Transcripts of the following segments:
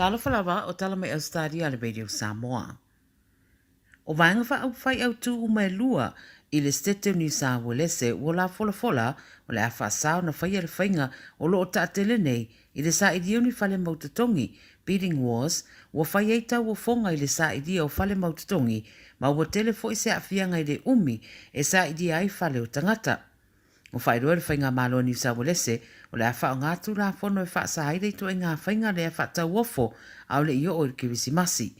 Talofa lava o tala mai Ausetalia a le Radio Samoa. O Vaega Faaupufai Autū uma e lua i le Setete o Niu Sa Uelese ua lafolafola o le a faasao na faia le faiga o lo o taatele nei i le sailia o ni fale mau totogi, bidding wars, ua fai ai tauofoga i le sailia o fale mau totogi ma ua tele foi se aafiaga i le umi e sailia ai fale o tagata. Ua faailoa e le Faigamalo a Niu Sa Uelese o le a faaaoga Tulafono e faasa ai le ituaiga faiga lea faatauofo a o le i oo i le Kerisimasi.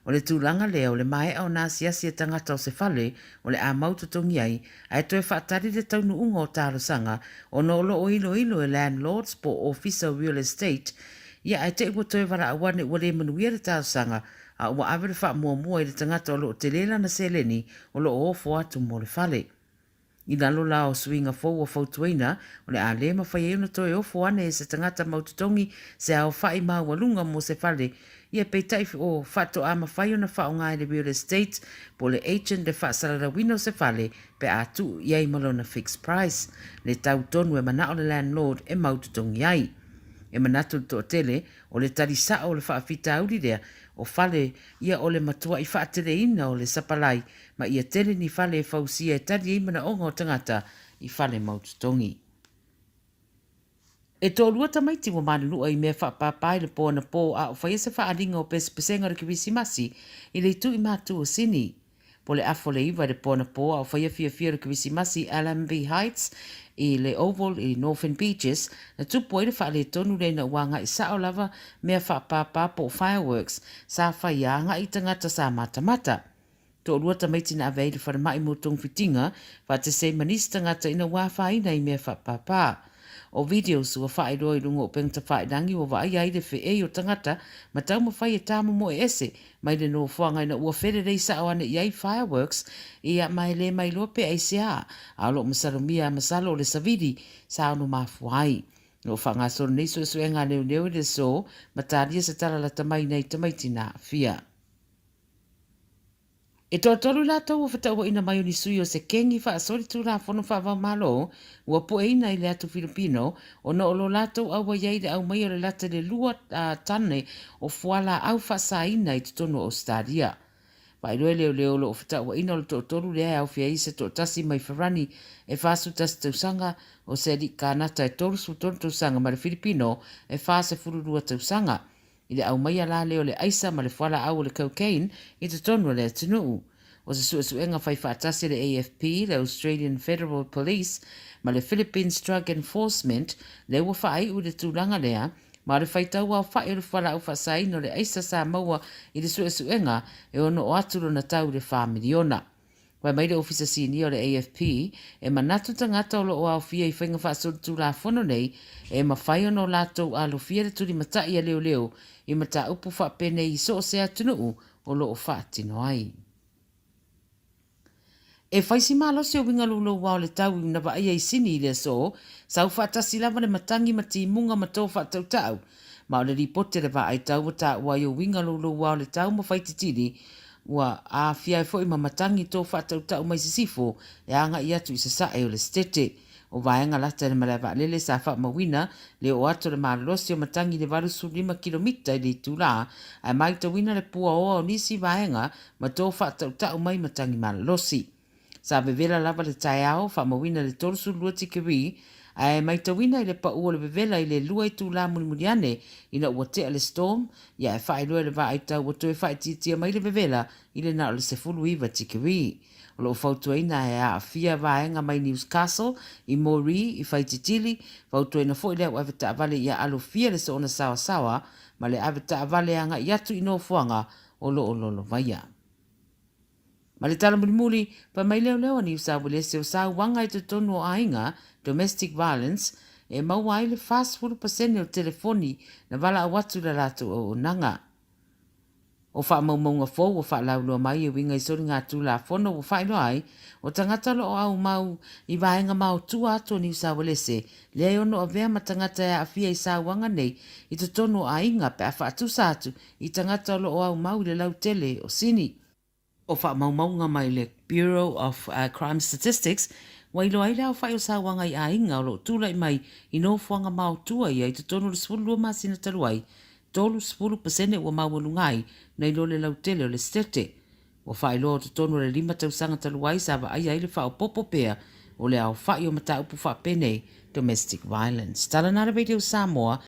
O le tulaga lea o le maea ona asiasi e tagata o se fale o le a mau totogi ai ae toe faatali le taunuuga o talosaga ona o lo o iloilo e landlords po o ofisa o real estate ia ae te i ua toe valaau ane ua le manuia le talosaga a ua ave le faamuamua i le tagata o lo o tele lana seleni o lo o ofo atu mo le fale. I lalo la o suiga fou ua fautuaina, o le a le mafai ai ona toe ofo ane e se tagata mau totogi se aofaʻi maualuga mo se fale, ia peitai o faatoa mafai ona faaaoga e le real estate po o le agent le faasalalauina o se fale pe a tuu i ai ma lona fixed price, le tau tonu e manao le landlord e mau totogi ai. E manatu le toatele, o le tali sao o le faafitauli lea, o fale ia o le matuaʻi faateleina o le sapalai ma ia tele ni fale e fausia e tali ai manaoga o tagata i fale mau totogi. E toalua tamaiti ua malulua i mea faapāpā i le po anapō a o faia se faaaliga o pesepesega o le Kerisimasi i le itu i Matu o Sini. Po le afa o le 9 i le po anapō a o faia fiafia o le Kerisimasi i Allambie Heights i le Oval i Northern Beaches, na tupu ai le faaletonu lea ina ua agai sao lava mea faapāpā po o fireworks sa faia agai i tagata sa matamata. Toalua tamaiti na ave ai i le falemai mo togafitiga, faatasi ai ma nisi tagata ina ua afaina i mea faapāpā. O videos ua faailoa i luga o upega tafailagi ua vaaia ai le feei o tagata ma taumafai e tāmomoe ese mai le nofoaga ina ua felelei sao ane i ai fireworks ia ma e le mailoa pe aisea, a o lo o masalomia a masalo o le savili sa ono mafua ai. O lo o faagasolo nei suesuega a leoleo i le aso ma talia se tala lata mai nai tamaiti na aafia. E toatolu latou ua fetauaina mai o ni sui o se kengi faasoli Tulafono Faavaomalo ua pueina i le atu Filipino ona o lo latou auai ai i le aumaia o le lata i le 2 tane o fualaau faasaina i totonu o Ausetalia. Faailoa e leoleo o lo o fetauaina o le toatolu lea e aofia ai se toatasi mai Farani e 41 tausaga, o se alii Kanata e 33 tausaga ma le Filipino e 42 tausaga. I le aumaia la lea o le aisa ma le fualaau o le cocaine i totonu o le atunuu. O se suesuega fai faatasi a le AFP, le Australian Federal Police ma le Philippines Drug Enforcement lea ua faaiu i le tulaga lea, ma o le faitau aofai o le fualaau faasaina o le aisa sa maua i le suesuega e ono oo atu lona tau i le fa miliona. Fai mai le Ofisa Sinia o le AFP, e manatu tagata o lo o aofia i faiga faasolitulafono nei e mafai ona o latou alofia le tulimatai a leoleo i mataupu faapenei i so o se atunuu o lo o faatino ai. E fai si malosi o uiga louloua o le tau na vaaia i Sini i le aso, sau faatasi lava le matagi ma timuga ma tō faatautau. Ma o le lipoti a le vaai tau ua taua ai o uiga louloua o le tau ma faititili Ua aafia ai foi ma matagi tō faatautau mai sisifo e agai atu i sasae o le Setete. O vaega lata i le malae vaalele sa faamauina le oo atu o le malolosi o matagi i le 85 kilomita i le itulā, ae maitauina le puaoa o nisi vaega ma tō faatautau mai matagi malolosi. Sa vevela lava le taeao, faamauina le 32 tikeri, ae maitauina i le pau o le vevela i le lua itulā mulimuli ane ina ua tea le storm, ia e faailoa i le vaaitau ua toe faaitiitia mai le vevela i le na o le 19 tikeri. O lo o fautuaina e aafia vaega mai Newscastle, i Moree, i Whaititili, fautuaina foi le au avetaavale ia alofia le soona saoasaoa ma le avetaavale agai atu i nofoaga o lo o lolovaia. Ma le tala mulimuli, fai mai leoleo a Niu Sauelese o sauaga i totonu o aiga, domestic violence, e maua ai le 40% o telefoni na valaau atu i la latou auaunaga. O faamaumauga fou ua faalauiloa mai e uiga i soligatulafono ua faailoa ai, o tagata o lo o aumau i vaega maotua atu o Niu Sauelese, lea e ono avea ma tagata e aafia i sauaga nei i totonu o aiga pe a faatusa atu i tagata o lo o aumau i le lautele o Sini. O faamaumauga mai le Bureau of Crime Statistics ua iloa ai le aofai o sauaga i aiga o lo o tulai mai i nofoaga maotua ia i totonu o le 12 masina talu ai, 30% ua maualuga ai nai lo le lautele o le Setete. Ua faailoa o totonu o le lima tausaga talu ai sa vaaia ai le faaopoopo pea o le aofa'i o mataupu faapenei domestic violence. Tala na le Radio Samoa.